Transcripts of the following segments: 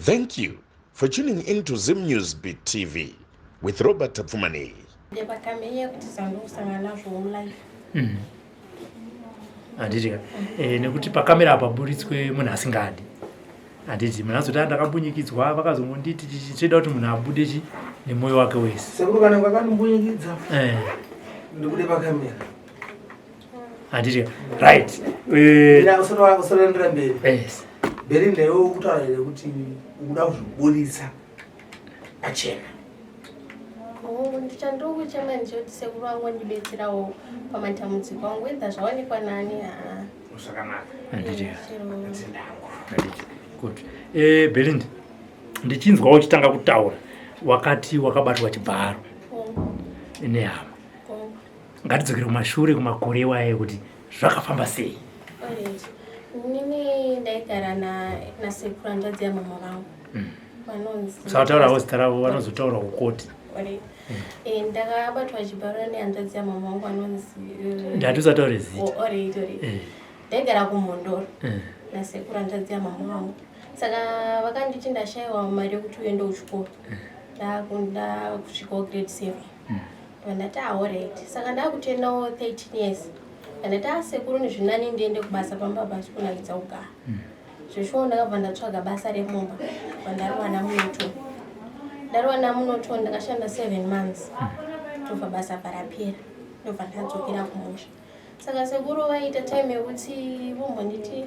Thank you for tuning in to Zim News Beat TV with Robert Tapfumaneyi. Ndepakamenye kuti zvandikusangana nazvo mulife. Handiti ka nekuti pakamera apa buritswe munhu asingadi, handiti? Munhu azoti, "Ah, ndakambunyikidzwa, vakazongonditi chichi." Toida kuti munhu abude chi nemwoyo wake wese. Sekuru, kana kwakandimbunyikidzwa, ndikude pakamera. Handiti ka? Right. Usatoendera mberi. Yes. Belinda, iwe ukutaura here kuti ukuda kuzviburitsa pachena? Oh, ndichandiri ndechekuti sekuru vangu ndibetserawo pamatambudziko angu, whether zvawanikwa nani, haa. Zvakanaka. Handiti ka? Chero. Tindangu. Handiti? Good. Belinda, ndichinzwa uchitanga kutaura, wakati wakabatwa chibharo nehama. Ngatidzokere kumashure kumakore iwayo, kuti zvakafamba sei? Alright. Inini ndaigara nasekuru, hanzvadzi yamama vangu, vanonzi Usataurawo zita ravo, vanozotaura kukoti. Alright. Ndakabatwa chibharo nehanzvadzi yamama vangu vanonzi Ndati usataure zita. Oh, alright. Ndaigara kuMhondoro nasekuru, hanzvadzi yamama vangu. Saka vakanditi ndashayiwa mari yekuti uende kuchikoro, ndakusvikawo grade 7. Ndati, "Alright." Saka ndakutendawo 13 years. Ndati, "Asekuru, nezvinani ndiende kubasa, pamba pasi kunakidza kugara." Zveshuwo ndakabva ndatsvaga basa remumba, vandariwana muNorton. Ndariwana muNorton, ndakashanda 7 months, tobva basa bva rapera, ndobva ndadzokera kumusha. Saka sekuru vaita time yekuti vombonditi,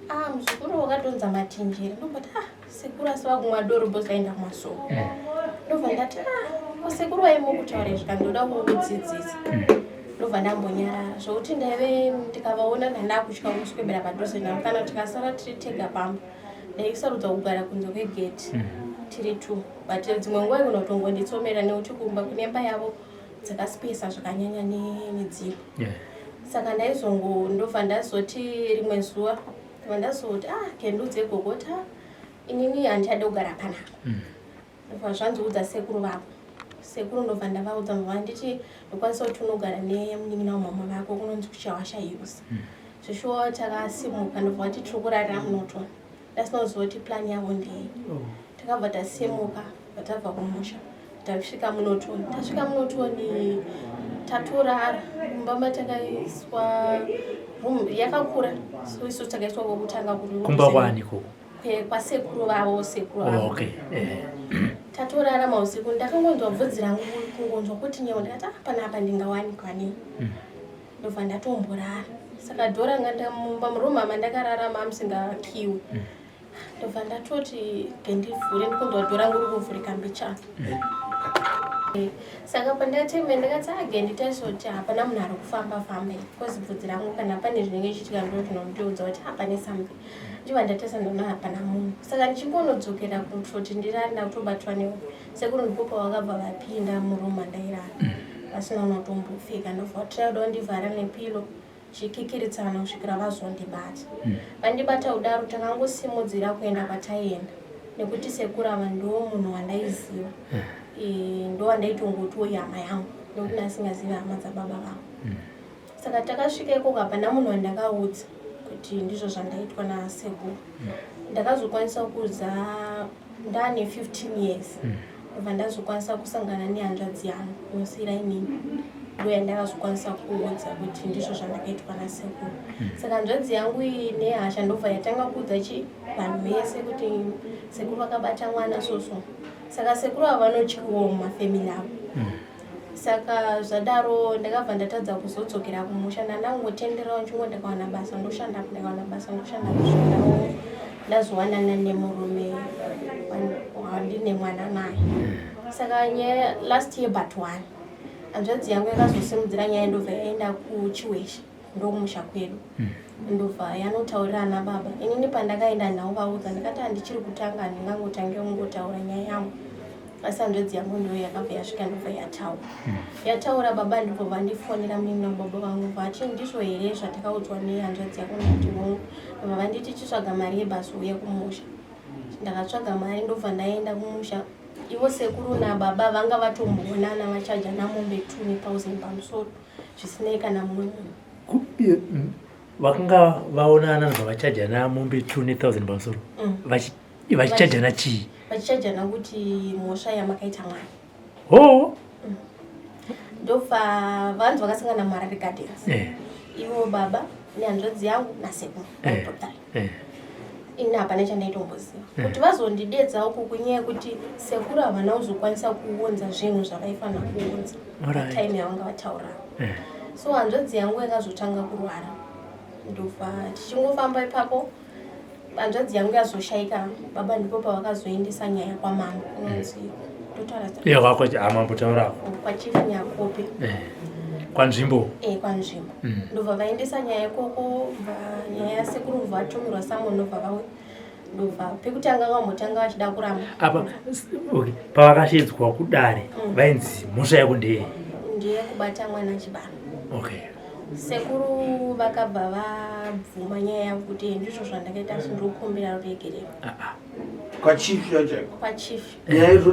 "Ah, muzukuru, wakadonza matinjiri." Ndomboti, "Ah, sekuru, asi vakumwa doro bozaenda kumasoko." Ndobva ndati, "Ah, ko sekuru vaimukutaura izvi, kandoda kukudzidzisa." Ndobva ndambonyarara, zvokuti ndaive ndikavaona ndandakutya kuswebera padhuze navo. Kana tikasara tiri tega pamba, ndaisarudza kugara kunze kwegeti tiri two, but dzimwe nguva igona kutongonditsomera, nekuti kumba kune mba yavo dzakaspesa zvakanyanya nedzimwe. Saka ndaizongo ndobva ndazoti rimwe zuva ndobva ndazoti, "Ah, kendiudze gogota, inini handichade kugara panapa." Ndobva zvanziudza sekuru vako. Sekuru ndobva ndavaudza, ndobva nditi, "Ndokwanisa kuti unogara nemunin'ina wamama vako kunonzi kuChawasha Hills." Zvishuwa takasimuka, ndobva vati tiri kurarira muNorton. Ndasina kuziva kuti plan yavo ndei. Takabva tasimuka, tabva kumusha, tasvika muNorton. Tasvika muNorton, tatorara mumba matakaiswa. Room yakakura, so isu takaiswa kwokutanga kuti Kumba kwani ikoko? Kwasekuru vavo, sekuru vavo. Tatorara mausiku, ndakangonzwa bvudzi rangu kungonzwa kuti nyewo. Ndikati, "Ah, panapa ndingawanikwa nei?" Ndobva ndatomborara. Saka door ranga mumba, muroom mandakarara mamusingakiwi. Ndobva ndatoti gendivhure, ndikunzwa door rangu riri kuvhurika mbichana. Saka pandateme ndakati, "Age nditarise kuti hapana munhu ari kufamba famba here," because bvudzi rangu, kana pane zvinenge chiitika, ndo zvinondiudza kuti hapane something. Ndichibva ndatarisa, ndaona hapana munhu. Saka ndichingonodzokera kutoti ndirare, ndakutobatwa nehope. Sekuru ndipo pavakabva vapinda muroom mandairara vasina unotombopfeka. Ndobva vatira kuda kundivhara nepillow, chikikiritsana kusvikira vazondibata. Vandibata kudaro, takangosimudzira kuenda kwataienda, nekuti sekuru ava ndo munhu wandaiziva. Ndo wandaitongotiwo ihama yangu, nekuti ndasingazivi hama dzababa vangu. Saka takasvika ikoko, hapana munhu wandakaudza kuti ndizvo zvandaitwa nasekuru. Ndakazokwanisa kuudza ndaane 15 years. Ndobva ndazokwanisa kusangana nehanzvadzi yangu inosiyira inini, ndo yandakazokwanisa kuudza kuti ndizvo zvandakaitwa nasekuru. Saka hanzvadzi yangu iyi nehasha ndobva yatanga kuudza chi vanhu vese kuti sekuru vakabata mwana soso. Saka sekuru ava vanotyiwawo mumafamily avo. Saka zvadaro, ndakabva ndatadza kuzodzokera kumusha. Ndandangotenderawo nchingo, ndakawana basa ndoshanda, ndakawana basa ndoshanda, kusvikawo ndazowanana nemurume wandine mwana naye. Saka nyaya last year but one, hanzvadzi yangu yakazosimudzira nyaya, ndobva yaenda kuChiweshe, ndokumusha kwedu, ndobva yanotaurira ana baba. Inini pandakaenda nhau vaudza, ndikati handichiri kutanga, handingangotange kungotaura nyaya yangu. Asi hanzvadzi yangu ndo yakabva yasvika, ndobva yataura. Yataura, baba ndibvo vandifonera, munin'ina wababa vangu, vati, "Ndizvo here zvatakaudzwa nehanzvadzi yako?" Ndati, "Hongu." Ndobva vanditi, "Chitsvaga mari yebhasi uye kumusha." Ndakatsvaga mari, ndobva ndaenda kumusha. Ivo sekuru nababa vanga vatomboonana, vachaja namombe 2 ne1000 pamusoro, zvisinei kana mumwe munhu. Vakanga vaonana, ndobva vachaja namombe 2 ne1000 pamusoro? Vachichajana chii? Vachichajana kuti mhosva yamakaita mwana. Ho. Ndobva vanzi vakasangana muHarare Gardens. Ivo baba nehanzvadzi yangu nasekuru. Ini hapana chandaitomboziva. Kuti vazondidedza uku kunyaya yekuti sekuru havana kuzokwanisa kuunza zvinhu zvavaifanira kuunza patime yavanga vataura. So hanzvadzi yangu yakazotanga kurwara. Ndobva tichingofamba ipapo, hanzvadzi yangu yazoshaika, baba ndipo pavakazoendesa nyaya kwamambo kunonzi, ndotaura zita? Iye kwako, mambo, taurako. KwaChief Nyakope. Kwanzvimbo. Kwanzvimbo. Ndobva vaendesa nyaya ikoko, bva nyaya yasekuru vatumirwa summon, ndobva vauya, ndobva pekutanga vambotanga vachida kuramba. Apa okay, pavakashedzwa kudare, vainzi mhosva yako ndeyei? Ndeyekubata mwana chibaro. Sekuru vakabva vabvuma nyaya yavo kuti ndizvo zvandakaita, asi ndinokumbira ruregerero. Ah, ah. Kwachief chaiko? Kwachief. Nyaya izvo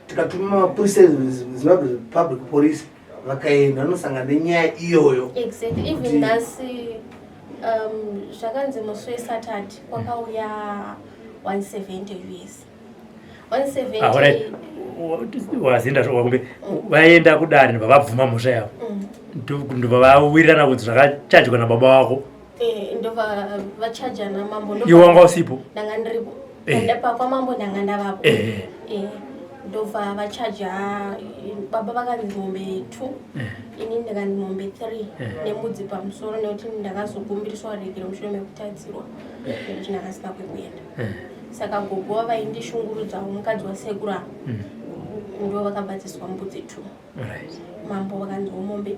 tikatuma mapurisa eZimbabwe Republic Police, vakaenda, vanosangana nenyaya iyoyo. Exactly. Even nhasi, zvakanzi musi weSaturday kwakauya 170 US. Ah, alright. 170. Wazinda wakumbe vaenda kudare, ndobva vabvuma mhosva yavo. Ndobva vawirirana kuti zvakachajwa nababa wako. Ndobva vachaja namambo. Iwe wanga usipo? Ndanga ndiripo. Ndapa kwamambo, ndanga ndavapo. Ndobva vachaja baba, vakanzi mombe 2, ini ndakanzi mombe 3 nembudzi pamusoro, nekuti ndakazokumbiriswa regero mushure mekutadzirwa, nekuti ndakasina kwekuenda. Saka gogo vaindishungurudzawo, mukadzi wasekuru ava, ndo vakabhadhiswa mbudzi 2. Mambo vakanziwo mombe 2.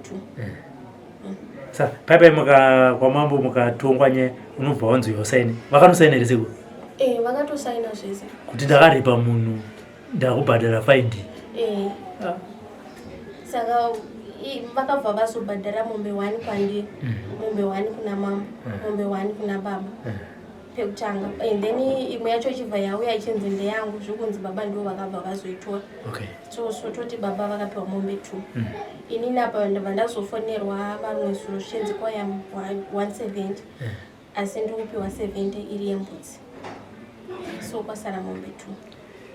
Sa paipai muka kwamambo mukatongwa nyaya, unobva wanzi usaine, vakanosaina here sekuru? Vakatosaina zvese. Kuti ndakaripa munhu, ndakubhadhara faindi? Ah. Saka vakabva vazobhadhara mombe 1 kwandiri, mombe 1 kuna mama, mombe 1 kuna baba pekutanga, and then imwe yacho ichibva yauya ichinzi ndeyangu, zvokunzi baba ndivo vakabva vazoitora. So toti baba vakapiwa mombe 2. Inini apa ndabva ndazofonerwa varumwe zuro, zvichinzi kwaya 170, asi ndikupiwa 70 iri yembudzi, so kwasara mombe 2.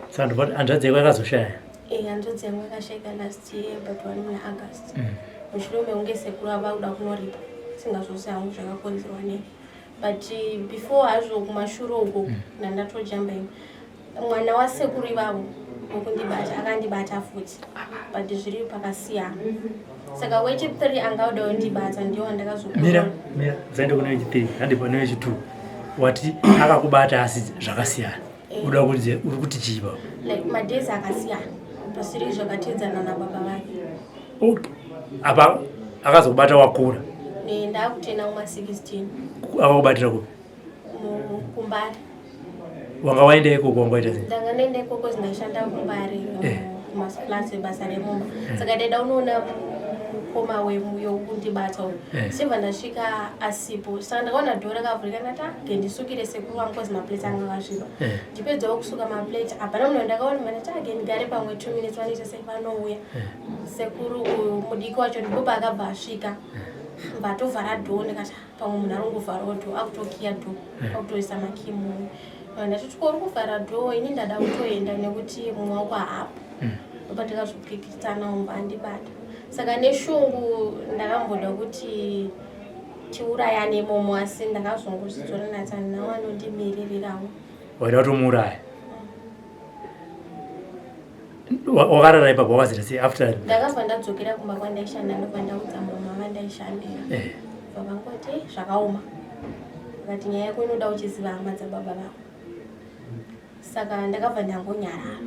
Saka ndobva hanzvadzi yako yakazoshaya? Hanzvadzi yangu yakashaika last year, but one muna August, mushure mekunge sekuru ava kuda kunoripa, singazvose hangu zvakakonzerwa nei. But before hazvo, kumashure uko ndandatojamba imwe mwana wasekuru ivavo wekundibata, akandibata futi, but zviri pakasiyana. Saka wechi3 angauda kundibata ndiwo wandakazo Mira, mira, zaende kune wechi3, handi pane wechi2. Wati akakubata asi zvakasiyana. Uda kuti uri kuti chii baba? Like madays akasiyana, pasiri zvakatedzana nababa vake. Okay. Apa akazokubata wakura? Ndakutena kuma-16. Akakubatira kupi? KuMbare. Wanga waenda ikoko, wanga waita sei? Ndanga ndaenda ikoko, ndaishanda kuMbare, kumasplats, basa remumba. Saka ndaida unoona mukoma wekundibata uyu. Sibva ndasvika asipo, saka ndakaona door rakavhurika, ndati, "Ah, ngendisukire sekuru vangu," cause maplates anga akasviba. Ndipedzawo kusuka maplates, hapana munhu wandakaona. Mandati, "Ah, ngendigare pamwe 2 minutes, vanoita sei, vanouya." Sekuru uyu mudiki wacho ndipo paakabva asvika, vatovhara door. Ndikati, "Ah, pamwe munhu arongovharawo door." Akutokiya door, akutoisa makey mumwe. Ndati, "Ko uri kuvhara door, ini ndada kutoenda nekuti mumwe wako haapo." Ndopa takazopikisana, umba andibata. Saka neshungu ndakamboda kuti tiurayane imomo, asi ndakazongozvidzora, ndati handina anondimiririrawo. Waida kutomuuraya? Wakarara ipapo, wakazita sei after? Ndakabva ndadzokera kumba kwandaishanda, ndobva ndaudza mama vandaishandira. Bva vangoti, "Eh, zvakaoma," vakati, "nyaya yako inoda uchiziva hama dzababa vako." Saka ndakabva ndangonyarara.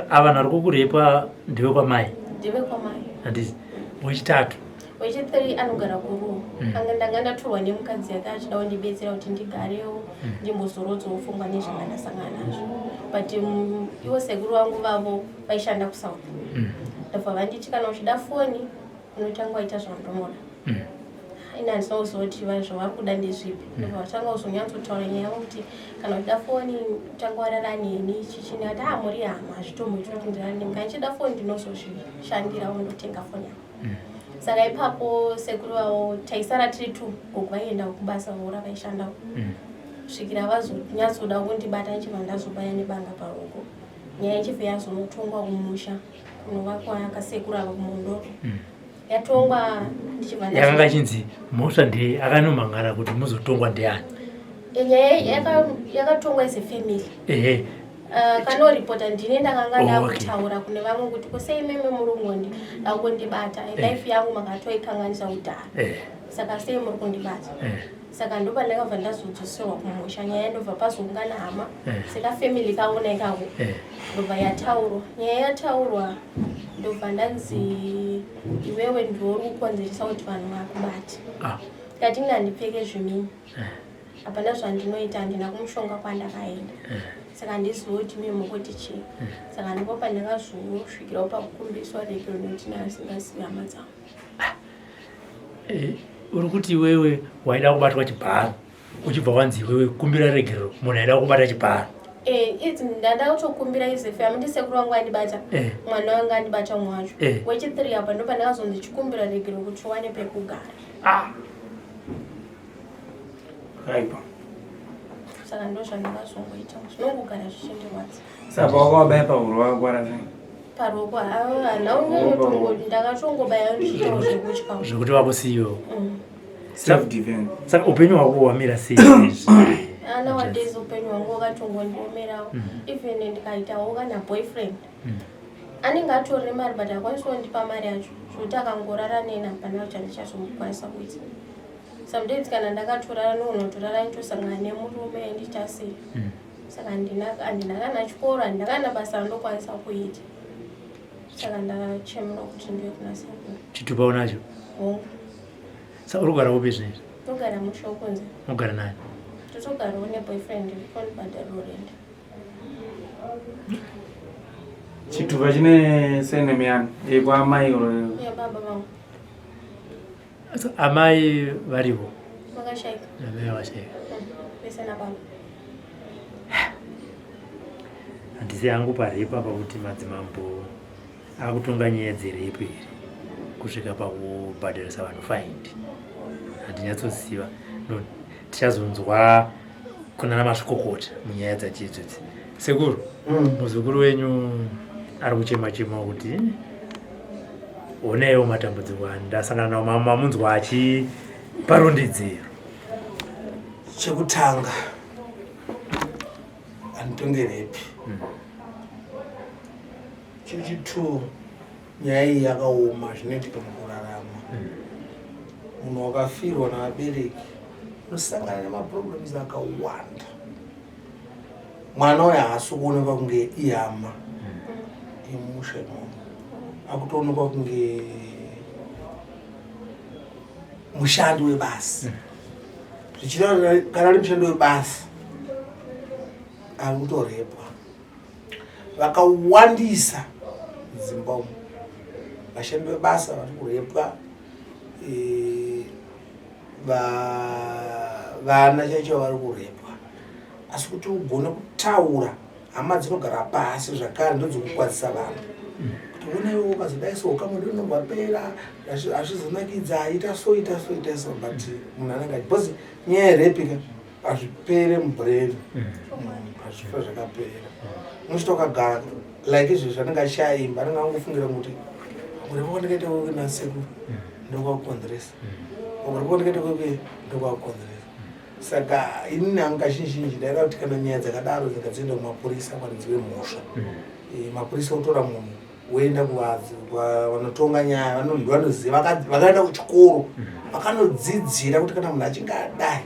Ava vanhu vari kukurepa ndive kwamai? Ndive kwamai. Handiti wechitatu? Wechi3 anogara kuRuwa. Anga ndanga ndatorwa nemukadzi yake achida kundibetsera kuti ndigarewo, ndimbozorodzawo pfungwa nezvanga ndasangana nazvo. But ivo sekuru vangu vavo vaishanda kuSouth. Ndobva vanditi, "Kana uchida foni, unotanga waita zvandonoda." Ini handina kuziva kuti zvavari kuda ndezvipi. Ndobva vatanga kuzonyatsotaura nyaya yavo kuti, "Kana uchida foni, tanga warara neni." Chichini ati, "Ah, muri hama, hazvitomboiti kuti ndirare nemi. Kana ndichida foni, ndinozozvishandirawo, ndotenga foni yangu." Saka ipapo sekuru vavo, taisara tiri two, gogo vaienda kubasa, vaura vaishandawo. Kusvikira vazonyatsoda kundibata ndichibva ndazobaya nebanga paruoko. Nyaya ichibva yazonotongwa kumusha kunova kwakasekuru ava kuMhondoro. Yatongwa ndichibva Yakanga ichinzi mhosva ndeye akanomhangara kuti muzotongwa ndiani? Nyaya yakatongwa as a family. Ehe. Kanoripota ndine ndakanga ndakutaura kune vamwe kuti kusei meme muri kungondibata life yangu makatoikanganisa kudhara. Saka sei muri kundibata? Saka ndopandakabva ndazodzoserwa kumusha, nyaya ndobva pazoungana hama sekafamily kangu naikako, ndobva yataurwa nyaya. Yataurwa ndobva ndanzi, "Iwewe ndiwe uri kukonzeresa kuti vanhu vakubate." Ndikati, "Ini handipfeke zvimini, hapana zvandinoita, handina kumushonga kwandakaenda, saka handizivi kuti mimi mukuti chii." Saka ndipo pandakazosvikirawo pakukumbiswa regero nekuti ndaasingazivi hama dzangu. Uri kuti iwewe waida kubatwa chibharo, uchibva wanzi iwewe kumbira regerero munhu aida kubata chibharo? Idzi ndanda kutokumbira izefu yami, ndisekuru vangu andibata, mwana wangu andibata, umwe wacho wechi3. Apa ndo pandakazonzi chikumbira regero kuti uwane pekugara. Kaipa. Saka ndo zvandakazongoita, zvinongogara zvichindirwadza. Saka wakawabaya pahuro, wakakwara sei? Paruoko hana unyanyotongo, ndakatongobaya ndichiitawo zvekutya. Zvekuti vakusiyiwo. Self defense. Saka upenyu hwako hwamira sei izvi? Nowadays upenyu hwangu hwakatongondiomerawo. Even ndikaitawo kana boyfriend, anenge atori nemari, but akwanisi kundipa mari yacho, zvokuti akangorara neni hapana chandichazomukwanisa kuita. Sometimes kana ndakatorara, nokunotorara nditosangana nemurume, ndichasei? Saka handina kana chikoro, handina kana basa randokwanisa kuita. Saka ndachemera kuti ndive kuna sekuru. Chitupa unacho? Hongu. Saka uri kugara kupi zvinezvi? Ndogara musha kunze. Unogara nani? Totogarawo neboyfriend, kondibhadhariro rent. Chitupa chine surname yani, yekwamai or? Yababa vangu. So, amai varivo? Vakashaika. Amai vakashaika. Vese nababa. Handisi hangu parape apa kuti madzimambo akutonga nyaya dzerape here kusvika pakubhadharisa vanhu fine, handinyatsoziva. No, tichazonzwa kuna namazvikokota munyaya dzacho idzodzi. Sekuru, muzukuru wenyu ari kuchema chema kuti onaiwo matambudziko andasangana nawo. Mamunzwa achipa rondedzero. Chekutanga, handitonge rape. Chechi2, nyaya iyi yakaoma, zvinoitika mukurarama. Munhu wakafirwa navabereki unosangana nemaproblems akawanda. Mwana uyo haasi kuonekwa kunge ihama yemusha imomo, akutoonekwa kunge mushandi webasa. Zvichireva kana ari mushandi webasa ari kutorepwa, vakawandisa mudzimba umu vashandi vebasa vari kurepwa. Vana chaicho vari kurepwa, asi kuti ugone kutaura, hama dzinogara pasi zvakare ndodzikukwadzisa vanhu kuti ona iwe ukazodai so ukama ndinongwapera, hazvizonakidza, ita so, ita so, ita so. But munhu anenge because nyaya yerape ka hazvipere mubrain, hazvife zvakapera. Unosvita ukagara like izvezvi, anenge achishaya imba, anenge angofungira kuti kurepa kwandikaita kweke nasekuru ndokwakukonzeresa, kurepa kwandikaita kweke ndokwakukonzeresa. Saka inini hangu kazhinji zhinji ndaida kuti kana nyaya dzakadaro dzingadzienda kumapurisa, varidzi vemhosva. Mapurisa otora munhu woenda vanotonga nyaya, vanoziva, vakaenda kuchikoro, vakanodzidzira kuti kana munhu achinge adai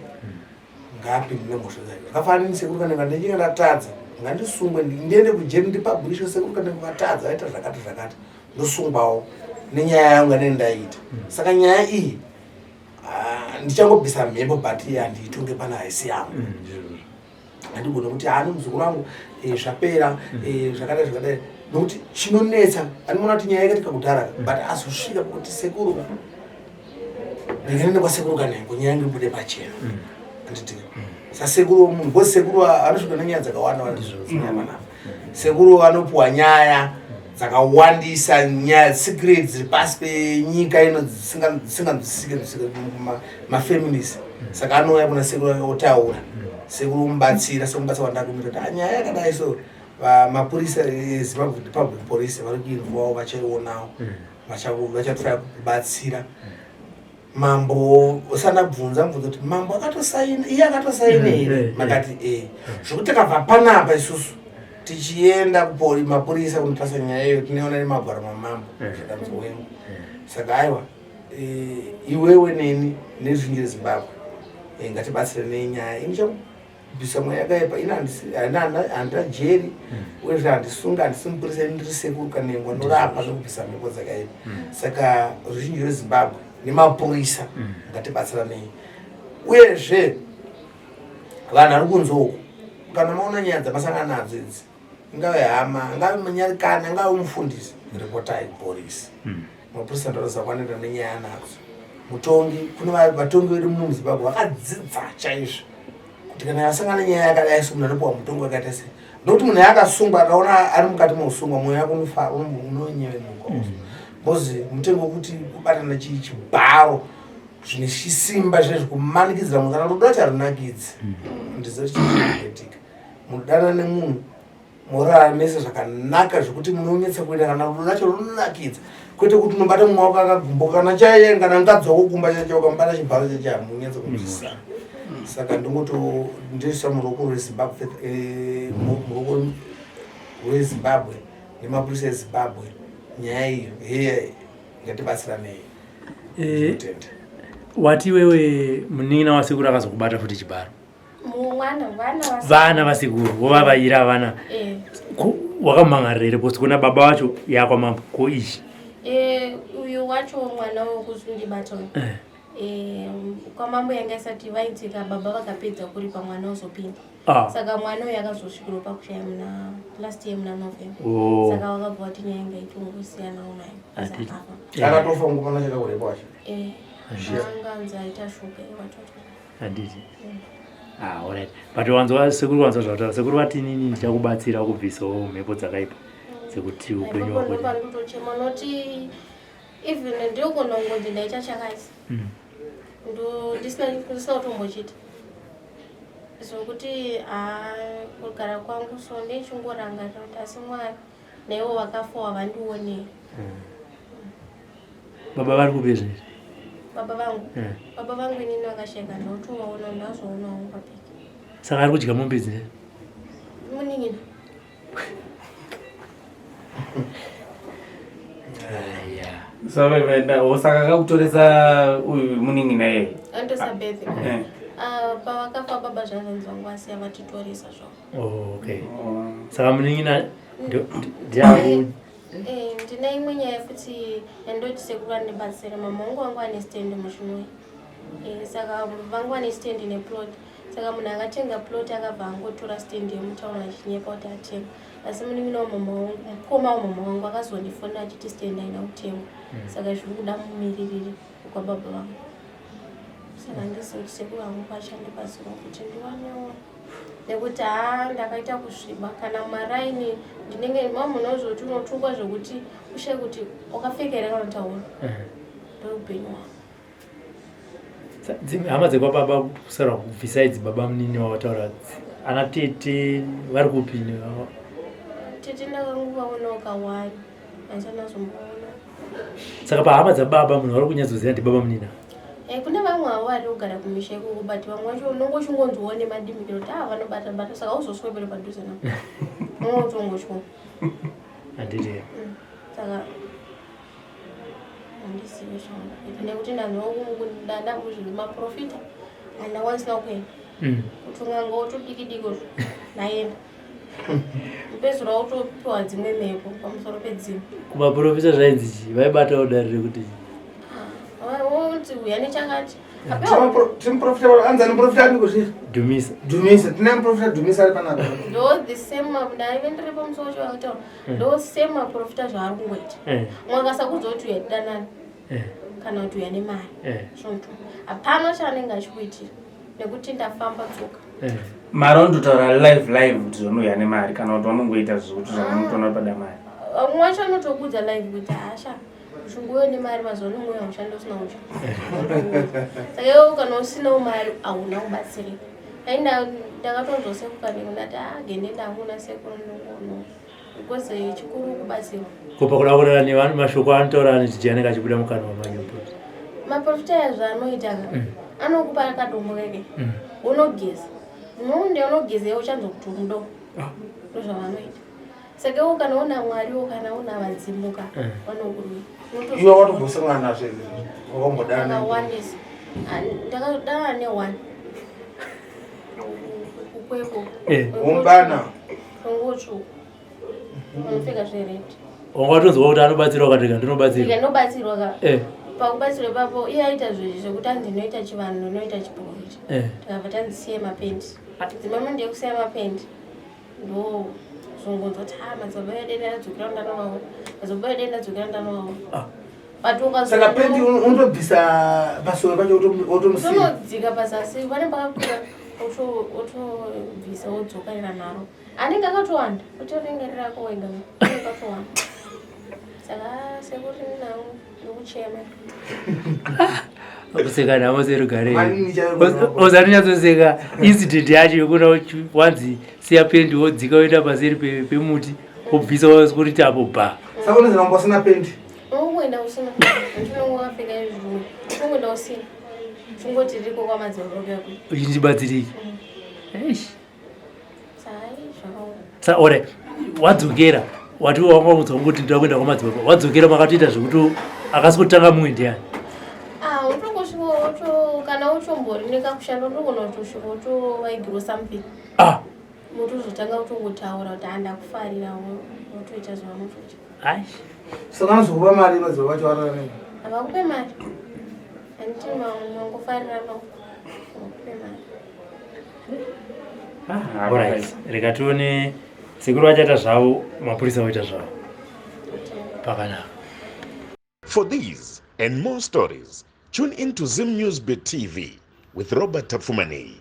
ngaapinde nemhosva dzake. Zvakafanana nesekuru, kana ndichinge ndatadza ngandisungwe, ndiende kujeri, ndipublishwe, sekuru kana vatadza vaita zvakati zvakati, ndosungwawo nenyaya yangu yanene ndaita. Saka nyaya iyi, ah, ndichangobvisa mhepo, but iye handiitonge pana, haisi yangu. Handigone kuti haani muzukuru wangu, zvapera, zvakadai zvakadai, nokuti chinonetsa andimoona kuti nyaya yakaitika kudhara, but azosvika kuti sekuru, ndingaenda kwasekuru Kanengo, nyaya yangu ibude pachena, handiti? Sasekuru munhu, because sekuru anosvika nenyaya dzakawanda panapa. Sekuru vanopiwa nyaya dzakawandisa, nyaya secret dziri pasi penyika ino dzisinganzwisike mafamilies. Saka anouya kuna sekuru vake otaura, sekuru omubatsira sekumubatsira kwandakumuita kuti nyaya yakadai so mapurisa eZimbabwe Republic Police vari kuinzwawo, vachaionawo, vachatraya kubatsira. Mambo usana kubvunza mubvunzo kuti mambo akatosaina, iye akatosaina here? Makati e zvekuti takabva panapa isusu tichienda kupori mapurisa kunotasa nyaya iyo, tinoona nemagwaro mamambo zvakanzi wengu. Saka aiwa, iwewe neni neruzhinji reZimbabwe, ngatibatsire nenyaya ini chakubvisa mweya yakaipa. Ini handina jeri, uyezve handisunga, handisi mupurisa. Ini ndiri sekuru Kanengo ndorapa nekubvisa mhepo dzakaipa. Saka ruzhinji rweZimbabwe nemapurisa, ngatibatsiranei. Uyezve vanhu vari kunze uku, kana maona nyaya dzamasangana nadzo idzi, ingave hama, angave munyarikani, angave mufundisi, ripotai kupolisi. Mapurisa ndoroza kwanoenda nenyaya nadzo. Mutongi, kune vatongi vedu muno muZimbabwe vakadzidza chaizvo kuti kana vasangana nenyaya yakadai so, munhu anopiwa mutongo wakaita sei, ndokuti munhu akasungwa, akaona ari mukati meusungwa, mwoyo yako unonyevenuka, because mutengo wekuti kubatana chibharo zvine chisimba zvine zvikumanikidzira munhu. Kana rudo charunakidzi, ndiziva kuti chii chinoitika. Munodanana nemunhu, morara mese zvakanaka zvekuti munonyatsa kuenda, kana rudo racho runonakidza, kwete kuti unobata mumwe wako akagumbuka kana chaiye, kana mukadzi wako kumba chacho ukamubata chibharo chacho, hamunyatsa kunzwisisana. Saka ndingoto ndoisa muruoko rweZimbabwe, muruoko rweZimbabwe nemapurisa eZimbabwe nyaya iyo. Heya, ngatibatsiranei. Ndinotenda. Wati iwewe munin'ina wasekuru akazokubata futi chibharo? Mwana, vana. Vana vasekuru vovavaira vana. Wakamhangarira here? Because kuna baba vacho yakwamambo ko izvi. Uyu wacho mwana wekuzundibata uyu. Kwamambo yanga isati vaitika, baba vakapedza kuripa, mwana ozopinda. Saka mwana uyu akazosvikirwa pakushaya muna last year muna November. Saka vakabva vati nyaya inga itongosiyanawo nayo. Handiti. Akatofa ngomana chakakurepa wacho. Anganzi aita shuga watoto. Handiti. Ah, alright, but wanzwa sekuru, wanzwa zvataura sekuru. Vati inini ndichakubatsira kubvisawo mhepo dzakaipa dzekuti upenyu hwako. Ndotochema noti even ndinogona kungonzi ndaita chakaisi, ndo ndisina kutombochita zvokuti ha kugara kwangu so ndichingorangarira kuti asi Mwari naivo vakafa havandionei. Baba vari kupi izvezvi? Baba vangu? Baba vangu inini vakasheka, ndotovaona, ndazoonawo papiki. Saka ari kudya mombe idzi? Munin'ina. Aya. Saka akakutoresa uyu munin'ina iyeye? Andosabeth. Pavakafa baba, zvanzanzi vangu vasiya vatitoresa zvavo. Oh, okay, saka munin'ina ndiaku Ndine imwe nyaya futi yandoti sekuru vandibatsira. Mama vangu vane stand muChinhoyi. Saka vangu vane stand neplot. Saka munhu akatenga plot akabva angotora stand yemutauni achinyepa kuti atenga, asi munin'ina wamama wangu, mukoma wamama wangu akazondifonera achiti stand haina kutengwa. Saka zviri kuda mumiririri kwababa vangu. Saka handizivi kuti sekuru vangu vachandibatsira kuti ndiwanewo, nekuti haa ndakaita kusviba kana maraini ndinenge mamunozoti unotukwa zvekuti ushaye kuti wakapfeka here kana taura. Ndoupenyu hwangu. Dzimwe hama dzekwababa kusara kubvisa idzi, baba munini wavataura, ana tete vari kupi? Tete ndakangovaonawo kawani, handisana zomboona. Saka pahama dzababa munhu vari kunyatsoziva ndibaba munini? Kune vamwe avo vari kugara kumisha ikoko, but vamwe vacho unonge uchingonzwawo nemadimikiro kuti a vanobata bata, saka uzoswebere padhuze navo, unotongotya. Handiti? Saka handizivi zvangu, nekuti ndanzwa ndandakuzvimaprofita handakwanisina kuenda kutunganga utudiki diki naenda mupezura utopiwa dzimwe mhepo pamusoro pedzimwe. Kumaprofita zvainzi chii? Vaibatawo dare rekuti Unzi uya nechakati. Timuprofita anzi ani? Muprofita ani kuzviri? Dhumisa. Dhumisa. Tine muprofita Dhumisa ari panapa. Ndo the same, ndaive ndiripo musi wacho vakataura, ndo same maprofita zvaari kungoita. Mumwe akasakudza kuti uya tidanani kana kuti uya nemari, zvonto hapana chaanenge achikuitira, nekuti ndafamba tsoka. Mari vanototaura live live kuti zvanouya nemari, kana kuti vanongoita zvokuti zvanotoona pada mari? Mumwe wacho anotokuudza live kuti hasha. Uchingouya nemari mazuva ano mweya ushanda usina kudya. Saka iwe kana usinawo mari hauna kubatsirika. Dai ndakatonzwa sekuru kanenge ndati ah gende ndanguna sekuru ndongono. Because chikuru kubatsirwa. Ko pakuda kurara nevanhu mashoko anotaura anoti chii anenge achibuda mukanwa manyu muprofita? Maprofita aya zvaanoita ka anokupa kadombo keke unogeza. Unonde unogeza iwe uchanzwa kuti mudo. Ndozvavanoita. Saka iwe kana una Mwariwo kana una vadzimu ka vanokurwira. Iwe watombosangana nazvo izvi wakambodana Akawandisa. Ah, ndakadana ne one. Kukweko. Wombana. Ngotsvuku. Unopfeka zvered. Wanga watonzwa kuti anobatsira ukatega ndinobatsirwa. Ndinobatsirwa ka. Pakubatsirwa ipapo iye aita zvekuti anzi ndinoita chivanhu ndinoita chiporofita. Tikabva tanzi siye mapendi. Dzimwe ndeyekusiya mapendi. Ndo zvongonzwa kuti ha madzibaba edu dai ndadzokera ndanovaona. Madzibaba edu dai ndadzokera ndanovaona. But ukazo Saka pendi unotobvisa pasowe pacho wotomusiya. Unodzika pazasi pane pakakura otobvisa wodzokarira naro. Anenge akatowanda utoringe rako wega anenge akatowanda. Saka sekuri nhau ndokuchema. Kuseka nhamo serugare. Ozanonyatsoseka incident yacho yekuona wanzi siya pendi wodzika woenda paseri pemuti wobvisa woskuriti apo bha. Saka unonzi wanga usina pendi? Unongoenda usina. Unongo wakapfeka izvo. Unongoenda usina. Uchingoti ririko kwamadzibaba kuya kuya. Uchindibatsiriki. Eish. Sa ore wadzokera wati wanga udzwa kuti ndoda kuenda kwamadzibaba wadzokera makatoita zvekuti akasi kutanga mumwe ndiani? Ah, utongosvika uto kana utombori nekakushanda unogona kutosvika utovaigirwa something. Motozotanga kutongotaura kuti handakufarira wotoita zvavanotoita. Ai. Saka vanozokupa mari madzibaba vacho varara nei? Havakupe mari. Handiti mangofarira no. Havakupe mari. Alright, rega tione sekuru vachaita zvavo, mapurisa voita zvavo. Pakanaka. For these and more stories, tune in to Zim News Bit TV with Robert Tapfumaneyi.